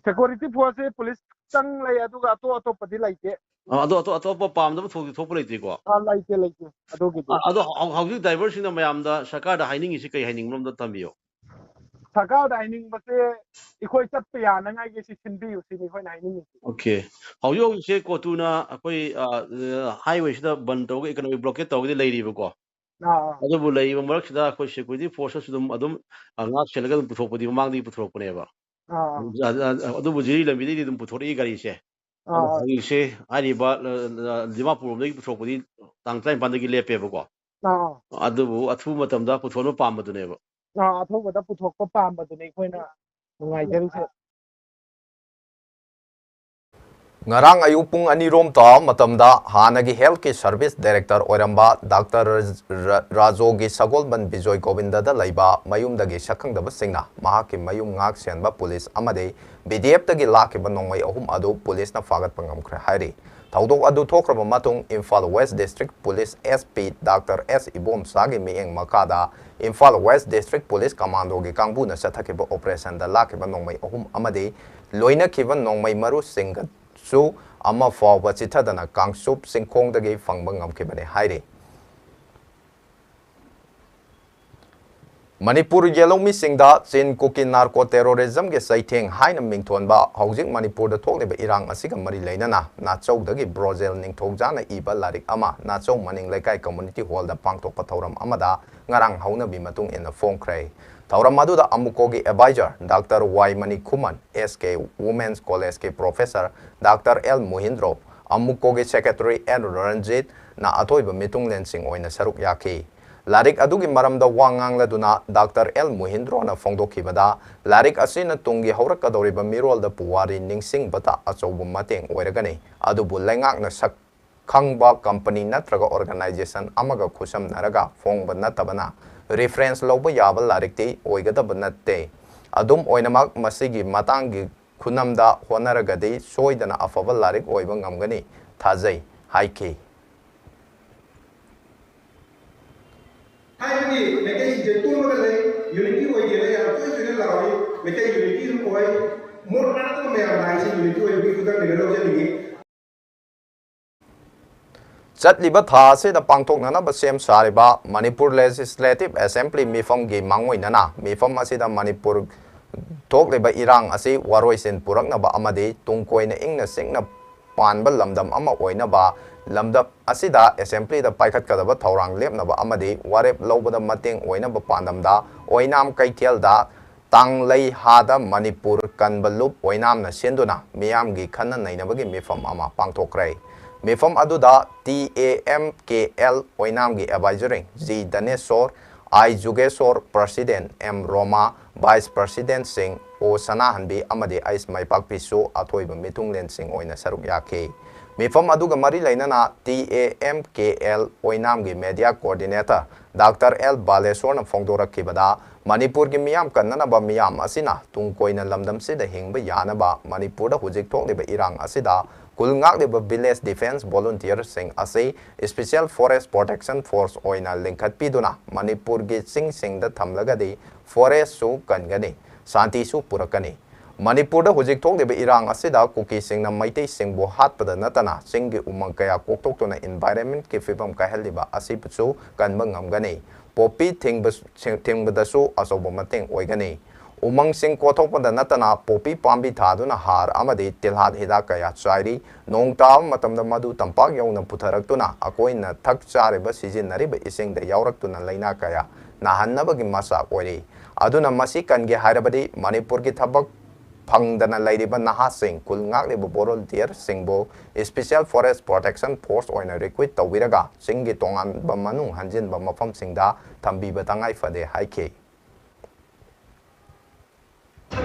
ꯁꯦꯀ꯭ꯌꯨꯔꯤꯇꯤ ꯐꯣꯔꯁꯁꯦ ꯄꯨꯂꯤꯁꯇꯪ ꯂꯩ, ꯑꯗꯨꯒ ꯑꯇꯣꯞ ꯑꯇꯣꯞꯄꯗꯤ ꯂꯩꯇꯦ꯫ ꯑ, ꯑꯗꯣ ꯑꯇꯣꯞ ꯑꯇꯣꯞꯄ ꯄꯥꯝꯗꯕ ꯊꯣꯛꯇꯤ ꯊꯣꯛꯄ ꯂꯩꯇꯦꯀꯣ? ꯑꯥ, ꯂꯩꯇꯦ, ꯂꯩꯇꯦ ꯑꯗꯨꯒꯤꯗꯤ꯫ ꯑ, ꯑꯗꯣ ꯍꯧ- ꯍꯧꯖꯤꯛ ꯗ꯭ꯔꯥꯏꯚꯔꯁꯤꯡꯅ ꯃꯌꯥꯝꯗ, ꯁꯔꯀꯥꯔꯗ ꯍꯥꯏꯅꯤꯡꯉꯤꯁꯤ ꯀꯩ ꯍꯥꯏꯅꯤꯡꯕꯅꯣ ꯑꯝꯇ ꯊꯝꯕꯤꯌꯨ꯫ ꯁꯔꯀꯥꯔꯗ ꯍꯥꯏꯅꯤꯡꯕꯁꯦ, ꯑꯩꯈꯣꯏ ꯆꯠꯄ ꯌꯥꯅꯉꯥꯏꯒꯤ ꯁꯤ ꯁꯤꯟꯕꯤꯌꯨ ꯁꯤꯅꯤ ꯑꯩꯈꯣꯏꯅ ꯍꯥꯏꯅꯤꯡꯉꯤꯁꯤ꯫ ꯑꯣꯀꯦ꯫ ꯍꯧꯖꯤꯛ ꯍꯧꯖꯤꯛꯁꯦ ꯀꯣꯇꯨꯅ ꯑꯩꯈꯣꯏ, ꯑ, ꯍꯥꯏꯋꯦꯁꯤꯗ ꯕꯟ ꯇꯧꯔꯒ ꯏꯀꯣꯅꯣꯃꯤꯛ ꯕ꯭ꯂꯣꯀꯦꯠ ꯇꯧꯔꯒꯗꯤ ꯂꯩꯔꯤꯕꯀꯣ꯫ ꯑꯥ, ꯑꯥ, ꯑꯗꯨꯕꯨ ꯂꯩꯔꯤꯕ ꯃꯔꯛꯁꯤꯗ ꯑꯩꯈꯣꯏ ꯁꯦꯀ꯭ꯌꯨꯔꯤꯇꯤ ꯐꯣꯔꯁꯅꯁꯨ ꯑꯗꯨꯝ ꯑꯗꯨꯝ, ꯑ, ꯉꯥꯛ ꯁꯦꯜꯂꯒ ꯑꯗꯨꯝ ꯄꯨꯊꯣꯛꯄꯗꯤ ꯃꯃꯥꯡꯗꯒꯤ ꯄꯨꯊꯣꯔꯛꯄꯅꯦꯕ꯫ ꯑꯥ, ꯑꯥ꯫ ꯑ-, ꯑ-, ꯑꯗꯨꯕꯨ ꯖꯤꯔꯤ ꯂꯝꯕꯤꯗꯒꯤꯗꯤ ꯑꯗꯨꯝ ꯄꯨꯊꯣꯔꯛꯏ ꯒꯥꯔꯤꯁꯦ꯫ ꯑꯥ, ꯑꯥ꯫ ꯍꯧꯖꯤꯛꯁꯦ ꯍꯥꯏꯔꯤꯕ, ꯑ, ꯑ, ꯗꯤꯃꯥꯄꯨꯔ ꯂꯣꯝꯗꯒꯤ ꯄꯨꯊꯣꯔꯛꯄꯗꯤ ꯇꯥꯡ ꯇꯔꯥꯅꯤꯄꯥꯟꯗꯒꯤ ꯂꯦꯞꯄꯦꯕꯀꯣ꯫ ꯑꯥ, ꯑꯥ꯫ ꯑꯗꯨꯕꯨ ꯑꯊꯨꯕ ꯃꯇꯝꯗ ꯄꯨꯊꯣꯛꯅꯕ ꯄꯥꯝꯕꯗꯨꯅꯦꯕ꯫ ꯑꯥ, ꯑꯊꯨꯕꯗ ꯄꯨꯊꯣꯛꯄ ꯄꯥꯝꯕꯗꯨꯅꯤ ꯑꯩꯈꯣꯏꯅ ꯅꯨꯡꯉꯥꯏꯖꯔꯤꯁꯦ꯫ ꯉꯔꯥꯡ ꯑꯌꯨꯛ ꯄꯨꯡ ꯑꯅꯤꯔꯣꯝ ꯇꯥꯕ ꯃꯇꯝꯗ ꯍꯥꯟꯅꯒꯤ ꯍꯦꯜꯊꯀꯤ ꯁꯔꯚꯤꯁ ꯗꯥꯏꯔꯦꯛꯇꯔ ꯑꯣꯏꯔꯝꯕ ꯗꯥꯛꯇꯔ ꯔ-, ꯔꯥꯖꯣꯒꯤ ꯁꯒꯣꯜꯕꯟ ꯕꯤꯖꯣꯏ ꯒꯣꯕꯤꯟꯗꯗ ꯂꯩꯕ ꯃꯌꯨꯝꯗꯒꯤ ꯁꯛꯈꯪꯗꯕꯁꯤꯡꯅ ꯃꯍꯥꯛꯀꯤ ꯃꯌꯨꯝ ꯉꯥꯛ ꯁꯦꯟꯕ ꯄꯨꯂꯤꯁ ꯑꯃꯗꯤ ꯕꯤ ꯗꯤ ꯑꯦꯐꯇꯒꯤ ꯂꯥꯛꯈꯤꯕ ꯅꯣꯡꯃꯩ ꯑꯍꯨꯝ ꯑꯗꯨ ꯄꯨꯂꯤꯁꯅ ꯐꯥꯒꯠꯄ ꯉꯝꯈ꯭ꯔꯦ ꯍꯥꯏꯔꯤ꯫ ꯊꯧꯗꯣꯛ ꯑꯗꯨ ꯊꯣꯛꯈ꯭ꯔꯕ ꯃꯇꯨꯡ Imphal west district police S P doctor S ꯏꯕꯣꯝꯆꯥꯒꯤ ꯃꯤꯠꯌꯦꯡ ꯃꯈꯥꯗ ꯏꯝꯐꯥꯜ ꯋꯦꯁ ꯗꯤꯁꯇ꯭ꯔꯤꯛ ꯄꯨꯂꯤꯁ ꯀꯃꯥꯟꯗꯣꯒꯤ ꯀꯥꯡꯕꯨꯅ ꯆꯠꯊꯈꯤꯕ ꯑꯣꯄꯔꯦꯁꯟꯗ ꯂꯥꯛꯈꯤꯕ ꯅꯣꯡꯃꯩ ꯑꯍꯨꯝ ꯑꯃꯗꯤ ꯂꯣꯏꯅꯈꯤꯕ ꯅꯣꯡꯃꯩ ꯃꯔꯨꯁꯤꯡꯒꯁꯨ ꯑꯃ ꯐꯥꯎꯕ ꯆꯤꯠꯊꯗꯅ ꯀꯥꯡꯆꯨꯞ ꯆꯤꯡꯈꯣꯡꯗꯒꯤ ꯐꯪꯕ ꯉꯝꯈꯤꯕꯅꯤ ꯍꯥꯏꯔꯤ꯫ ꯃꯅꯤꯄꯨꯔ ꯌꯦꯜꯍꯧꯃꯤꯁꯤꯡꯗ ꯆꯤꯟ ꯀꯨꯀꯤ ꯅꯥꯔꯀꯣ ꯇꯦꯔꯣꯔꯤꯖꯝꯒꯤ ꯆꯩꯊꯦꯡ ꯍꯥꯏꯅ ꯃꯤꯡꯊꯣꯟꯕ ꯍꯧꯖꯤꯛ ꯃꯅꯤꯄꯨꯔꯗ ꯊꯣꯛꯂꯤꯕ ꯏꯔꯥꯡ ꯑꯁꯤꯒ ꯃꯔꯤ ꯂꯩꯅꯅ ꯅꯥꯆꯧꯗꯒꯤ ꯕ꯭ꯔꯣꯖꯦꯜ ꯅꯤꯡꯊꯧꯖꯥꯅ ꯏꯕ ꯂꯥꯏꯔꯤꯛ ꯑꯃ ꯅꯥꯆꯧ ꯃꯅꯤꯡ ꯂꯩꯀꯥꯏ ꯀꯝꯃꯨꯅꯤꯇꯤ ꯍꯣꯜꯗ ꯄꯥꯡꯊꯣꯛꯄ ꯊꯧꯔꯝ ꯑꯃꯗ ꯉꯔꯥꯡ ꯍꯧꯅꯕꯤ ꯃꯇꯨꯡ ꯏꯟꯅ ꯐꯣꯡꯈ꯭ꯔꯦ꯫ ꯊꯧꯔꯝ ꯑꯗꯨꯗ ꯑꯃꯨꯀꯣꯒꯤ advisor Doctor Y Manikuman, S K Women's College ꯀꯤ professor Doctor ꯑꯦꯜ ꯃꯣꯍꯤꯟꯗ꯭ꯔꯣ, ꯑꯃꯨꯀꯣꯒꯤ secretary ꯑꯦꯟ ꯔꯟꯖꯤꯠꯅ ꯑꯊꯣꯏꯕ ꯃꯤꯊꯨꯡꯂꯦꯟꯁꯤꯡ ꯑꯣꯏꯅ ꯁꯔꯨꯛ ꯌꯥꯈꯤ꯫ ꯂꯥꯏꯔꯤꯛ ꯑꯗꯨꯒꯤ ꯃꯔꯝꯗ ꯋꯥ ꯉꯥꯡꯂꯗꯨꯅ Doctor ꯑꯦꯜ ꯃꯣꯍꯤꯟꯗ꯭ꯔꯣꯅ ꯐꯣꯡꯗꯣꯛꯈꯤꯕꯗ, ꯂꯥꯏꯔꯤꯛ ꯑꯁꯤꯅ ꯇꯨꯡꯒꯤ ꯍꯧꯔꯛꯀꯗꯧꯔꯤꯕ ꯃꯤꯔꯣꯜꯗ ꯄꯨꯋꯥꯔꯤ ꯅꯤꯡꯁꯤꯡꯕꯗ ꯑꯆꯧꯕ ꯃꯇꯦꯡ ꯑꯣꯏꯔꯒꯅꯤ, ꯑꯗꯨꯕꯨ ꯂꯩꯉꯥꯛꯅ ꯁꯛ ꯈꯪꯕ company ꯅꯠꯇ꯭ꯔꯒ organization ꯑꯃꯒ ꯈꯨꯠꯁꯝꯅꯔꯒ ꯐꯣꯡꯕ ꯅꯠꯇꯕꯅ reference ꯂꯧꯕ ꯌꯥꯕ ꯂꯥꯏꯔꯤꯛꯇꯤ ꯑꯣꯏꯒꯗꯕ ꯅꯠꯇꯦ꯫ ꯑꯗꯨꯝ ꯑꯣꯏꯅꯃꯛ, ꯃꯁꯤꯒꯤ ꯃꯇꯥꯡꯒꯤ ꯈꯨꯅꯝꯗ ꯍꯣꯠꯅꯔꯒꯗꯤ ꯁꯣꯏꯗꯅ ꯑꯐꯕ ꯂꯥꯏꯔꯤꯛ ꯑꯣꯏꯕ ꯉꯝꯒꯅꯤ ꯊꯥꯖꯩ ꯍꯥꯏꯈꯤ꯫ ꯍꯥꯏꯕꯗꯤ ꯃꯩꯇꯩꯁꯤꯡꯁꯦ ꯇꯨꯝꯃꯒ ꯂꯩ, unity ꯑꯣꯏꯗꯦꯅ ꯌꯥꯝ ꯇꯣꯏ ꯇꯣꯏꯅ ꯂꯥꯎꯏ꯫ ꯃꯩꯇꯩ unity ꯑꯗꯨꯝ ꯑꯣꯏ꯫ ꯃꯣꯠ ꯃꯥꯟꯅꯗꯕ ꯃꯌꯥꯝ ꯂꯥꯛꯏꯁꯦ unity ꯑꯣꯏꯕꯒꯤ ꯈꯨꯗꯝꯅꯦꯅ ꯂꯧꯖꯅꯤꯡꯉꯤ꯫ ꯆꯠꯂꯤꯕ ꯊꯥ ꯑꯁꯤꯗ ꯄꯥꯡꯊꯣꯛꯅꯅꯕ ꯁꯦꯝ ꯁꯥꯔꯤꯕ ꯃꯅꯤꯄꯨꯔ Legislative Assembly ꯃꯤꯐꯝꯒꯤ ꯃꯥꯡꯑꯣꯏꯅꯅ ꯃꯤꯐꯝ ꯑꯁꯤꯗ ꯃꯅꯤꯄꯨꯔ ꯊꯣꯛꯂꯤꯕ ꯏꯔꯥꯡ ꯑꯁꯤ ꯋꯥꯔꯣꯏꯁꯤꯟ ꯄꯨꯔꯛꯅꯕ ꯑꯃꯗꯤ ꯇꯨꯡ ꯀꯣꯏꯅ ꯏꯪꯅ ꯆꯤꯛꯅ ꯄꯥꯟꯕ ꯂꯝꯗꯝ ꯑꯃ ꯑꯣꯏꯅꯕ ꯂꯝꯗꯝ ꯑꯁꯤꯗ assembly ꯗ ꯄꯥꯏꯈꯠꯀꯗꯕ ꯊꯧꯔꯥꯡ ꯂꯦꯞꯅꯕ ꯑꯃꯗꯤ ꯋꯥꯔꯦꯞ ꯂꯧꯕꯗ ꯃꯇꯦꯡ ꯑꯣꯏꯅꯕ ꯄꯥꯟꯗꯝꯗ ꯑꯣꯏꯅꯥꯝ ꯀꯩꯊꯦꯜꯗ ꯇꯥꯡꯂꯩꯍꯥꯗ ꯃꯅꯤꯄꯨꯔ ꯀꯟꯕ ꯂꯨꯞ ꯑꯣꯏꯅꯥꯝꯅ ꯁꯤꯟꯗꯨꯅ ꯃꯤꯌꯥꯝꯒꯤ ꯈꯟꯅ ꯅꯩꯅꯕꯒꯤ ꯃꯤꯐꯝ ꯑꯃ ꯄꯥꯡꯊꯣꯛꯈ꯭ꯔꯦ꯫ ꯃꯤꯐꯝ ꯑꯗꯨꯗ T A M K L ꯑꯣꯏꯅꯥꯝꯒꯤ advisor G Daneshor, I Jugeshor, president M Roma, vice president ꯁꯤꯡ ꯑꯣ ꯁꯅꯥꯍꯟꯕꯤ ꯑꯃꯗꯤ ꯑꯩꯁ ꯃꯥꯏꯄꯥꯛꯄꯤꯁꯨ ꯑꯊꯣꯏꯕ ꯃꯤꯊꯨꯡꯂꯦꯟꯁꯤꯡ ꯑꯣꯏꯅ ꯁꯔꯨꯛ ꯌꯥꯈꯤ꯫ ꯃꯤꯐꯝ ꯑꯗꯨꯒ ꯃꯔꯤ ꯂꯩꯅꯅ T A M K L ꯑꯣꯏꯅꯥꯝꯒꯤ media coordinator Doctor ꯑꯦꯜ ꯕꯥꯂꯦꯁꯣꯔꯅ ꯐꯣꯡꯗꯣꯔꯛꯈꯤꯕꯗ, ꯃꯅꯤꯄꯨꯔꯒꯤ ꯃꯤꯌꯥꯝ ꯀꯟꯅꯅꯕ ꯃꯤꯌꯥꯝ ꯑꯁꯤꯅ ꯇꯨꯡ ꯀꯣꯏꯅ ꯂꯝꯗꯝꯁꯤꯗ ꯍꯤꯡꯕ ꯌꯥꯅꯕ ꯃꯅꯤꯄꯨꯔꯗ ꯍꯧꯖꯤꯛ ꯊꯣꯛꯂꯤꯕ ꯏꯔꯥꯡ ꯑꯁꯤꯗ ꯈꯨꯜ ꯉꯥꯛꯂꯤꯕ village defence volunteer ꯁꯤꯡ ꯑꯁꯤ Special Forest Protection Force ꯑꯣꯏꯅ ꯂꯤꯡꯈꯠꯄꯤꯗꯨꯅ ꯃꯅꯤꯄꯨꯔꯒꯤ ꯆꯤꯡꯁꯤꯡꯗ ꯊꯝꯂꯒꯗꯤ forest ꯁꯨ ꯀꯟꯒꯅꯤ, ꯁꯥꯟꯇꯤꯁꯨ ꯄꯨꯔꯛꯀꯅꯤ꯫ ꯃꯅꯤꯄꯨꯔꯗ ꯍꯧꯖꯤꯛ ꯊꯣꯛꯂꯤꯕ ꯏꯔꯥꯡ ꯑꯁꯤꯗ ꯀꯨꯀꯤꯁꯤꯡꯅ ꯃꯩꯇꯩꯁꯤꯡꯕꯨ ꯍꯥꯠꯄꯗ ꯅꯠꯇꯅ ꯆꯤꯡꯒꯤ ꯎꯃꯪ ꯀꯌꯥ ꯀꯣꯛꯊꯣꯛꯇꯨꯅ environment ꯀꯤ ꯐꯤꯕꯝ ꯀꯥꯏꯍꯜꯂꯤꯕ ꯑꯁꯤꯕꯨꯁꯨ ꯀꯟꯕ ꯉꯝꯒꯅꯤ꯫ ꯄꯣꯄꯤ ꯊꯤꯡꯕ-, ꯊꯤꯡꯕꯗꯁꯨ ꯑꯆꯧꯕ ꯃꯇꯦꯡ ꯑꯣꯏꯒꯅꯤ꯫ ꯎꯃꯪꯁꯤꯡ ꯀꯣꯛꯊꯣꯛꯄꯗ ꯅꯠꯇꯅ ꯄꯣꯄꯤ ꯄꯥꯝꯕꯤ ꯊꯥꯗꯨꯅ ꯍꯥꯔ ꯑꯃꯗꯤ ꯇꯤꯜꯍꯥꯠ ꯍꯤꯗꯥꯛ ꯀꯌꯥ ꯆꯥꯏꯔꯤ꯫ ꯅꯣꯡ ꯇꯥꯕ ꯃꯇꯝꯗ ꯃꯗꯨ ꯇꯝꯄꯥꯛ ꯌꯧꯅ ꯄꯨꯊꯔꯛꯇꯨꯅ ꯑꯩꯈꯣꯏꯅ ꯊꯛ ꯆꯥꯔꯤꯕ ꯁꯤꯖꯤꯟꯅꯔꯤꯕ ꯏꯁꯤꯡꯗ ꯌꯥꯎꯔꯛꯇꯨꯅ ꯂꯥꯏꯅꯥ ꯀꯌꯥ ꯅꯥꯍꯟꯅꯕꯒꯤ ꯃꯆꯥꯛ ꯑꯣꯏꯔꯤ꯫ ꯑꯗꯨꯅ ꯃꯁꯤ ꯀꯟꯒꯦ ꯍꯥꯏꯔꯕꯗꯤ ꯃꯅꯤꯄꯨꯔꯒꯤ ꯊꯕꯛ ꯐꯪꯗꯅ ꯂꯩꯔꯤꯕ ꯅꯍꯥꯁꯤꯡ ꯀꯨꯜ ꯉꯥꯛꯂꯤꯕ ꯚꯣꯂꯨꯟꯇꯤꯌꯔꯁꯤꯡꯕꯨ Special Forest Protection Force ꯑꯣꯏꯅ ꯔꯤꯀ꯭ꯔꯨꯏꯠ ꯇꯧꯕꯤꯔꯒ ꯆꯤꯡꯒꯤ ꯇꯣꯉꯥꯟꯕ ꯃꯅꯨꯡ ꯍꯟꯖꯤꯟꯕ ꯃꯐꯝꯁꯤꯡꯗ ꯊꯝꯕꯤꯕ ꯇꯉꯥꯏ ꯐꯗꯦ ꯍꯥꯏꯈꯤ꯫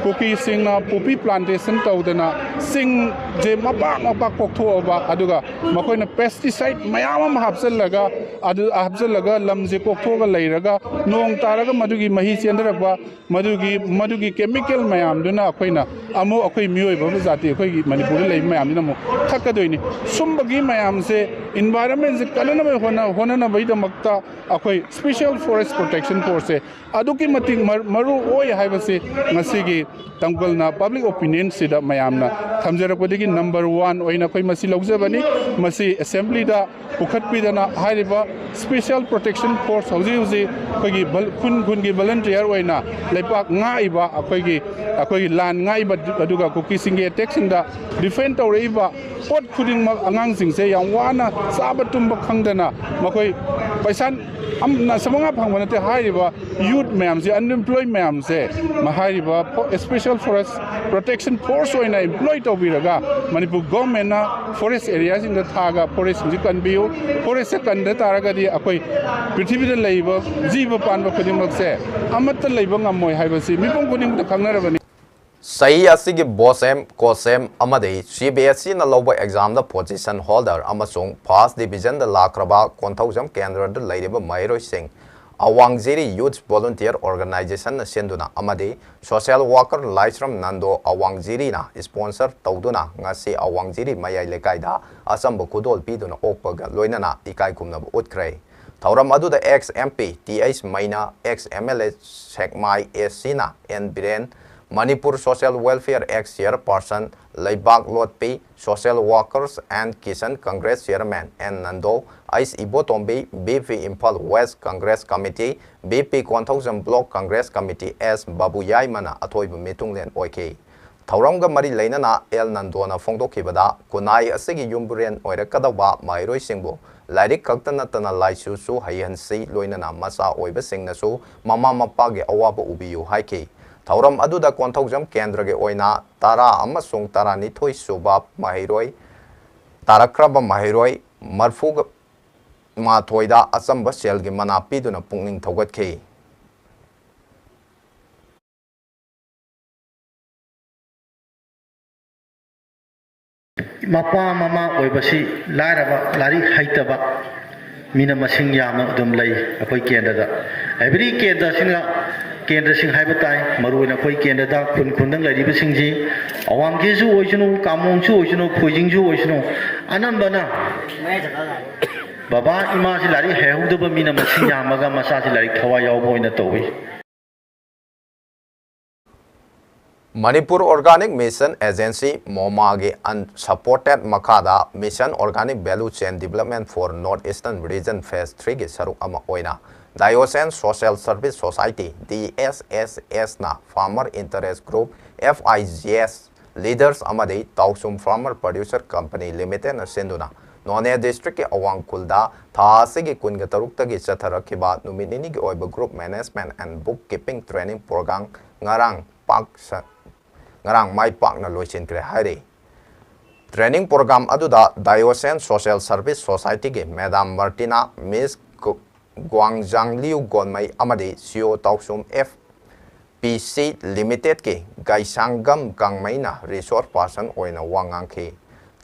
ꯀꯨꯀꯤꯁꯤꯡꯅ ꯄꯣꯄꯤ ꯄ꯭ꯂꯥꯟꯇꯦꯁꯟ ꯇꯧꯗꯅ ꯆꯤꯡꯁꯦ ꯃꯄꯥꯛ ꯃꯄꯥꯛ ꯀꯣꯛꯊꯣꯛꯑꯕ, ꯑꯗꯨꯒ ꯃꯈꯣꯏꯅ ꯄꯦꯁꯇꯤꯁꯥꯏꯠ ꯃꯌꯥꯝ ꯑꯃ ꯍꯥꯞꯆꯤꯜꯂꯒ, ꯑꯗꯨ ꯍꯥꯞꯆꯤꯜꯂꯒ ꯂꯝꯁꯦ ꯀꯣꯛꯊꯣꯛꯑꯒ ꯂꯩꯔꯒ ꯅꯣꯡ ꯇꯥꯔꯒ ꯃꯗꯨꯒꯤ ꯃꯍꯤ ꯆꯦꯟꯊꯔꯛꯄ, ꯃꯗꯨꯒꯤ ꯃꯗꯨꯒꯤ ꯀꯦꯃꯤꯀꯦꯜ ꯃꯌꯥꯝꯗꯨꯅ ꯑꯩꯈꯣꯏꯅ ꯑꯃꯨꯛ ꯑꯩꯈꯣꯏ ꯃꯤꯑꯣꯏꯕ ꯑꯃ ꯖꯥꯇꯤ, ꯑꯩꯈꯣꯏꯒꯤ ꯃꯅꯤꯄꯨꯔꯗ ꯂꯩꯕ ꯃꯌꯥꯝꯗꯨꯅ ꯑꯃꯨꯛ ꯊꯛꯀꯗꯣꯏꯅꯤ꯫ ꯁꯨꯝꯕꯒꯤ ꯃꯌꯥꯝꯁꯦ, ꯏꯟꯚꯥꯏꯔꯟꯃꯦꯟꯁꯦ ꯀꯟꯅꯅꯕ ꯍꯣꯠꯅ ꯍꯣꯠꯅꯅꯕꯒꯤꯗꯃꯛꯇ ꯑꯩꯈꯣꯏ Special Forest Protection Forceꯁꯦ ꯑꯗꯨꯛꯀꯤ ꯃꯇꯤꯛ ꯃꯔꯨ ꯑꯣꯏ ꯍꯥꯏꯕꯁꯤ ꯉꯁꯤꯒꯤ ꯇꯥꯡꯀꯨꯜꯅ ꯄꯕ꯭ꯂꯤꯛ ꯑꯣꯄꯤꯅꯤꯌꯟꯁꯤꯗ ꯃꯌꯥꯝꯅ ꯊꯝꯖꯔꯛꯄꯗꯒꯤ ꯅꯝꯕꯔ ꯋꯥꯟ ꯑꯣꯏꯅ ꯑꯩꯈꯣꯏ ꯃꯁꯤ ꯂꯧꯖꯕꯅꯤ꯫ ꯃꯁꯤ ꯑꯦꯁꯦꯝꯕ꯭ꯂꯤꯗ ꯄꯨꯈꯠꯄꯤꯗꯅ ꯍꯥꯏꯔꯤꯕ Special Protection Force ꯍꯧꯖꯤꯛ ꯍꯧꯖꯤꯛ ꯑꯩꯈꯣꯏꯒꯤ ꯈꯨꯟ ꯈꯨꯟꯒꯤ ꯚꯣꯂꯨꯟꯇꯤꯌꯔ ꯑꯣꯏꯅ ꯂꯩꯄꯥꯛ ꯉꯥꯛꯏꯕ ꯑꯩꯈꯣꯏꯒꯤ ꯑꯩꯈꯣꯏꯒꯤ ꯂꯥꯟ ꯉꯥꯛꯏꯕ, ꯑꯗꯨꯒ ꯀꯨꯀꯤꯁꯤꯡꯒꯤ ꯑꯦꯇꯦꯛꯁꯤꯡꯗ ꯗꯤꯐꯦꯟ ꯇꯧꯔꯛꯏꯕ ꯄꯣꯠ ꯈꯨꯗꯤꯡꯃꯛ, ꯑꯉꯥꯡꯁꯤꯡꯁꯦ ꯌꯥꯝ ꯋꯥꯅ ꯆꯥꯕ ꯇꯨꯝꯕ ꯈꯪꯗꯅ ꯃꯈꯣꯏ ꯄꯩꯁꯥ ꯅꯁ ꯃꯉꯥ ꯐꯪꯕ ꯅꯠꯇꯦ꯫ ꯍꯥꯏꯔꯤꯕ ꯌꯨꯠ ꯃꯌꯥꯝꯁꯦ, ꯑꯟꯑꯦꯝꯄ꯭ꯂꯣꯏ ꯃꯌꯥꯝꯁꯦ, ꯍꯥꯏꯔꯤꯕ Special Forest Protection Force ꯑꯣꯏꯅ ꯑꯦꯝꯄ꯭ꯂꯣꯏ ꯇꯧꯕꯤꯔꯒ ꯃꯅꯤꯄꯨꯔ ꯒꯣꯔꯃꯦꯟꯅ ꯐꯣꯔꯦꯁ ꯑꯦꯔꯤꯌꯥꯁꯤꯡꯗ ꯊꯥꯒ ꯐꯣꯔꯦꯁꯁꯤꯡꯁꯤ ꯀꯟꯕꯤꯌꯨ꯫ ꯐꯣꯔꯦꯁꯁꯦ ꯀꯟꯗ ꯇꯥꯔꯒꯗꯤ ꯑꯩꯈꯣꯏ ꯄ꯭ꯔꯤꯊꯤꯕꯤꯗ ꯂꯩꯔꯤꯕ ꯖꯤꯕ ꯄꯥꯟꯕ ꯈꯨꯗꯤꯡꯃꯛꯁꯦ ꯑꯃꯠꯇ ꯂꯩꯕ ꯉꯝꯃꯣꯏ ꯍꯥꯏꯕꯁꯤ ꯃꯤꯄꯨꯝ ꯈꯨꯗꯤꯡꯃꯛꯇ ꯈꯪꯅꯔꯕꯅꯤ꯫ ꯆꯍꯤ ꯑꯁꯤꯒꯤ ꯕꯣꯁꯦꯝ, ꯀꯣꯁꯦꯝ ꯑꯃꯗꯤ ꯁꯤ ꯕꯤ ꯑꯦꯁ ꯏꯅ ꯂꯧꯕ ꯑꯦꯛꯖꯥꯝꯗ ꯄꯣꯖꯤꯁꯟ ꯍꯣꯜꯗꯔ ꯑꯃꯁꯨꯡ ꯐꯥꯔꯁ ꯗꯤꯕꯤꯖꯟꯗ ꯂꯥꯛꯈ꯭ꯔꯕ ꯀꯣꯟꯊꯧꯖꯝ ꯀꯦꯟꯗ꯭ꯔꯗ ꯂꯩꯔꯤꯕ ꯃꯍꯩꯔꯣꯏꯁꯤꯡ ꯑꯋꯥꯡꯖꯤꯔꯤ ꯌꯨꯠꯁ ꯚꯣꯂꯨꯟꯇꯤꯌꯔ ꯑꯣꯔꯒꯅꯥꯏꯖꯦꯁꯟꯅ ꯁꯤꯟꯗꯨꯅ ꯑꯃꯗꯤ ꯁꯣꯁꯤꯌꯦꯜ ꯋꯥꯀꯔ ꯂꯥꯏꯁ꯭ꯔꯝ ꯅꯟꯗꯣ ꯑꯋꯥꯡꯖꯤꯔꯤꯅ ꯏꯁꯄꯣꯟꯁꯔ ꯇꯧꯗꯨꯅ ꯉꯁꯤ ꯑꯋꯥꯡꯖꯤꯔꯤ ꯃꯌꯥꯏ ꯂꯩꯀꯥꯏꯗ ꯑꯆꯝꯕ ꯈꯨꯗꯣꯜ ꯄꯤꯗꯨꯅ ꯑꯣꯛꯄꯒ ꯂꯣꯏꯅꯅ ꯏꯀꯥꯏ ꯈꯨꯝꯅꯕ ꯎꯠꯈ꯭ꯔꯦ꯫ ꯊꯧꯔꯝ ꯑꯗꯨꯗ ex M P T H Meinya, ex M L A Sekmai A ꯁꯤꯅ N Biren, Manipur social welfare ex chairperson Leibak Lotpi, social workers N Kishan Congress chairman N Nando, H Ibotombi, B P Imphal west Congress committee, B P Konthoujam block Congress committee S Babu ꯌꯥꯏꯃꯅ ꯑꯊꯣꯏꯕ ꯃꯤꯊꯨꯡꯂꯦꯟ ꯑꯣꯏꯈꯤ꯫ ꯊꯧꯔꯝꯒ ꯃꯔꯤ ꯂꯩꯅꯅ ꯑꯦꯜ ꯅꯟꯗꯣꯅ ꯐꯣꯡꯗꯣꯛꯈꯤꯕꯗ, ꯈꯨꯟꯅꯥꯏ ꯑꯁꯤꯒꯤ ꯌꯨꯝꯕꯨꯔꯦꯟ ꯑꯣꯏꯔꯛꯀꯗꯧꯕ ꯃꯍꯩꯔꯣꯏꯁꯤꯡꯕꯨ ꯂꯥꯏꯔꯤꯛ ꯈꯛꯇ ꯅꯠꯇꯅ ꯂꯥꯏꯁꯨꯁꯨ ꯍꯩꯍꯟꯁꯤ, ꯂꯣꯏꯅꯅ ꯃꯆꯥ ꯑꯣꯏꯕꯁꯤꯡꯅꯁꯨ ꯃꯃꯥ ꯃꯄꯥꯒꯤ ꯑꯋꯥꯕ ꯎꯕꯤꯌꯨ ꯍꯥꯏꯈꯤ꯫ ꯊꯧꯔꯝ ꯑꯗꯨꯗ ꯀꯣꯟꯊꯧꯖꯝ ꯀꯦꯟꯗ꯭ꯔꯒꯤ ꯑꯣꯏꯅ ꯇꯔꯥ ꯑꯃꯁꯨꯡ ꯇꯔꯥꯅꯤꯊꯣꯏ ꯁꯨꯕ ꯃꯍꯩꯔꯣꯏ ꯇꯥꯔꯛꯈ꯭ꯔꯕ ꯃꯍꯩꯔꯣꯏ ꯃꯔꯐꯨ ꯃꯥꯊꯣꯏꯗ ꯑꯆꯝꯕ ꯁꯦꯜꯒꯤ ꯃꯅꯥ ꯄꯤꯗꯨꯅ ꯄꯨꯛꯅꯤꯡ ꯊꯧꯒꯠꯈꯤ꯫ ꯃꯄꯥ ꯃꯃꯥ ꯑꯣꯏꯕꯁꯤ ꯂꯥꯏꯔꯕ, ꯂꯥꯏꯔꯤꯛ ꯍꯩꯇꯕ ꯃꯤꯅ ꯃꯁꯤꯡ ꯌꯥꯝꯅ ꯑꯗꯨꯝ ꯂꯩ ꯑꯩꯈꯣꯏ ꯀꯦꯟꯗ꯭ꯔꯗ꯫ Every ꯀꯦꯟꯗ꯭ꯔꯁꯤꯅ, ꯀꯦꯟꯗ꯭ꯔꯁꯤꯡ ꯍꯥꯏꯕ ꯇꯥꯏ, ꯃꯔꯨꯑꯣꯏꯅ ꯑꯩꯈꯣꯏ ꯀꯦꯟꯗ꯭ꯔꯗ ꯈꯨꯟ ꯈꯨꯟꯗꯪ ꯂꯩꯔꯤꯕꯁꯤꯡꯁꯤ, ꯑꯋꯥꯡꯈꯦꯁꯨ ꯑꯣꯏꯁꯅꯨ, ꯀꯥꯃꯣꯡꯁꯨ ꯑꯣꯏꯁꯅꯨ, ꯐꯣꯏꯖꯤꯡꯁꯨ ꯑꯣꯏꯁꯅꯨ, ꯑꯅꯝꯕꯅ ꯕꯕꯥ ꯏꯃꯥꯁꯤ ꯂꯥꯏꯔꯤꯛ ꯍꯩꯍꯧꯗꯕ ꯃꯤꯅ ꯃꯁꯤꯡ ꯌꯥꯝꯃꯒ ꯃꯆꯥꯁꯤ ꯂꯥꯏꯔꯤꯛ ꯊꯋꯥꯏ ꯌꯥꯎꯕ ꯑꯣꯏꯅ ꯇꯧꯏ꯫ ꯃꯅꯤꯄꯨꯔ Organic Mission Agency, ꯃꯣꯃꯥꯒꯤ ꯑꯟ-, ꯁꯄꯣꯔꯇꯦꯠ ꯃꯈꯥꯗ Mission Organic Value Chain Development for North Eastern Region Phase three ꯒꯤ ꯁꯔꯨꯛ ꯑꯃ ꯑꯣꯏꯅ Diocesan Social Service Society, D S S S, ꯅ Farmer Interest Group, F I G S, Leaders ꯑꯃꯗꯤ ꯇꯥꯎꯁꯨꯝ Farmer Producer Company Limited ꯅ ꯁꯤꯟꯗꯨꯅ ꯅꯣꯅꯦ district ꯀꯤ ꯑꯋꯥꯡ ꯈꯨꯜꯗ ꯊꯥ ꯑꯁꯤꯒꯤ ꯀꯨꯟꯒ ꯇꯔꯨꯛꯇꯒꯤ ꯆꯠꯊꯔꯛꯈꯤꯕ ꯅꯨꯃꯤꯠ ꯅꯤꯅꯤꯒꯤ ꯑꯣꯏꯕ Group Management and Book Keeping Training Program ꯉꯔꯥꯡ ꯄꯥꯛ ꯁ-, ꯉꯔꯥꯡ ꯃꯥꯏ ꯄꯥꯛꯅ ꯂꯣꯏꯁꯤꯟꯈ꯭ꯔꯦ ꯍꯥꯏꯔꯤ꯫ Training program ꯑꯗꯨꯗ Diocesan Social Service Society ꯒꯤ Madam Martina, Miss ꯒꯨ-, ꯒ꯭ꯋꯥꯡꯖꯥꯡꯂꯤꯌꯨ ꯒꯣꯟꯃꯩ ꯑꯃꯗꯤ ꯁꯤꯑꯣ ꯇꯥꯎꯁꯨꯝ F P C Limited ꯀꯤ ꯒꯥꯏꯁꯥꯡꯒꯝ ꯀꯥꯡꯃꯩꯅ resource person ꯑꯣꯏꯅ ꯋꯥ ꯉꯥꯡꯈꯤ꯫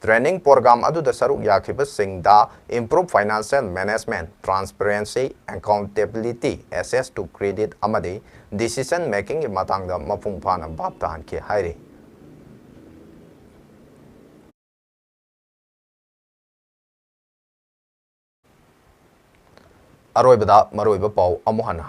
Training program ꯑꯗꯨꯗ ꯁꯔꯨꯛ ꯌꯥꯈꯤꯕꯁꯤꯡꯗ improve financial management, transparency, accountability, access to credit ꯑꯃꯗꯤ decision making ꯒꯤ ꯃꯇꯥꯡꯗ ꯃꯄꯨꯡ ꯐꯥꯅ ꯚꯥꯞ ꯇꯥꯍꯟꯈꯤ ꯍꯥꯏꯔꯤ꯫ ꯑꯔꯣꯏꯕꯗ ꯃꯔꯨꯑꯣꯏꯕ ꯄꯥꯎ ꯑꯃꯨꯛ ꯍꯟꯅ꯫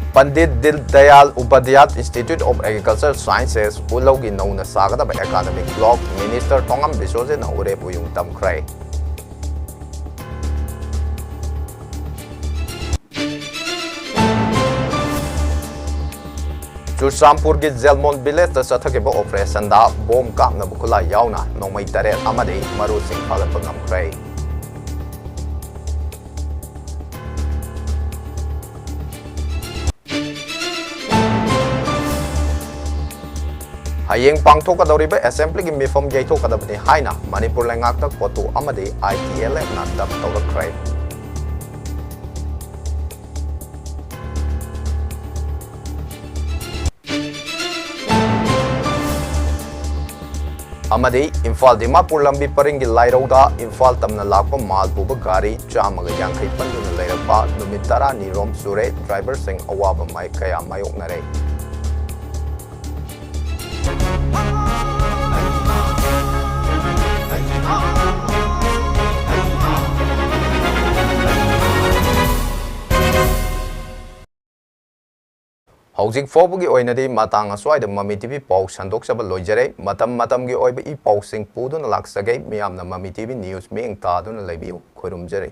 ꯄꯟꯗꯤꯠ ꯗꯤꯟ Dayal Upadhyay Institute of Agriculture Sciences, ꯎꯂꯧꯒꯤ ꯅꯧꯅ ꯁꯥꯒꯗꯕ academic block Minister ꯊꯣꯉꯝ ꯕꯤꯁ꯭ꯋꯖꯤꯠꯅ ꯎꯔꯦꯞ ꯎꯌꯨꯡ ꯇꯝꯈ꯭ꯔꯦ꯫ ꯆꯨꯔꯆꯥꯟꯄꯨꯔꯒꯤ ꯖꯦꯜꯃꯣꯟ ꯚꯤꯂꯦꯖꯇ ꯆꯠꯊꯈꯤꯕ ꯑꯣꯄꯔꯦꯁꯟꯗ ꯕꯣꯝ ꯀꯥꯞꯅꯕ ꯈꯨꯠꯂꯥꯏ ꯌꯥꯎꯅ ꯅꯣꯡꯃꯩ ꯇꯔꯦꯠ ꯑꯃꯗꯤ ꯃꯔꯨꯁꯤꯡ ꯐꯥꯒꯠꯄ ꯉꯝꯈ꯭ꯔꯦ꯫ ꯍꯌꯦꯡ ꯄꯥꯡꯊꯣꯛꯀꯗꯧꯔꯤꯕ ꯑꯦꯁꯦꯝꯕ꯭ꯂꯤꯒꯤ ꯃꯤꯐꯝ ꯌꯩꯊꯣꯛꯀꯗꯕꯅꯤ ꯍꯥꯏꯅ ꯃꯅꯤꯄꯨꯔ ꯂꯩꯉꯥꯛꯇ ꯀꯣꯇꯨ ꯑꯃꯗꯤ ꯑꯥꯏ ꯇꯤ ꯑꯦꯜ ꯑꯦꯐꯅ ꯗꯞ ꯇꯧꯔꯛꯈ꯭ꯔꯦ꯫ ꯑꯃꯗꯤ ꯏꯝꯐꯥꯜ ꯗꯤꯃꯥꯄꯨꯔ ꯂꯝꯕꯤ ꯄꯔꯤꯡꯒꯤ ꯂꯥꯏꯔꯧꯗ ꯏꯝꯐꯥꯜ ꯇꯝꯅ ꯂꯥꯛꯄ ꯃꯥꯜ ꯄꯨꯕ ꯒꯥꯔꯤ ꯆꯥꯝꯃꯒ ꯌꯥꯡꯈꯩ ꯄꯟꯗꯨꯅ ꯂꯩꯔꯛꯄ ꯅꯨꯃꯤꯠ ꯇꯔꯥꯅꯤ ꯔꯣꯝ ꯆꯨꯔꯦ꯫ ꯗ꯭ꯔꯥꯏꯚꯔꯁꯤꯡ ꯑꯋꯥꯕ ꯃꯥꯏ-, ꯀꯌꯥ ꯃꯥꯌꯣꯛꯅꯔꯦ꯫ ꯍꯧꯖꯤꯛ ꯐꯥꯎꯕꯒꯤ ꯑꯣꯏꯅꯗꯤ ꯃꯇꯥꯡ ꯑꯁ꯭ꯋꯥꯏꯗ ꯃꯃꯤ ꯇꯤ ꯚꯤ ꯄꯥꯎ ꯁꯟꯗꯣꯛꯆꯕ ꯂꯣꯏꯖꯔꯦ꯫ ꯃꯇꯝ ꯃꯇꯝꯒꯤ ꯑꯣꯏꯕ ꯏ ꯄꯥꯎꯁꯤꯡ ꯄꯨꯗꯨꯅ ꯂꯥꯛꯆꯒꯦ꯫ ꯃꯤꯌꯥꯝꯅ ꯃꯃꯤ ꯇꯤ ꯚꯤ ꯅ꯭ꯌꯨꯁ ꯃꯤꯠꯌꯦꯡ ꯇꯥꯗꯨꯅ ꯂꯩꯕꯤꯌꯨ꯫ ꯈꯣꯏꯔꯨꯝꯖꯔꯤ꯫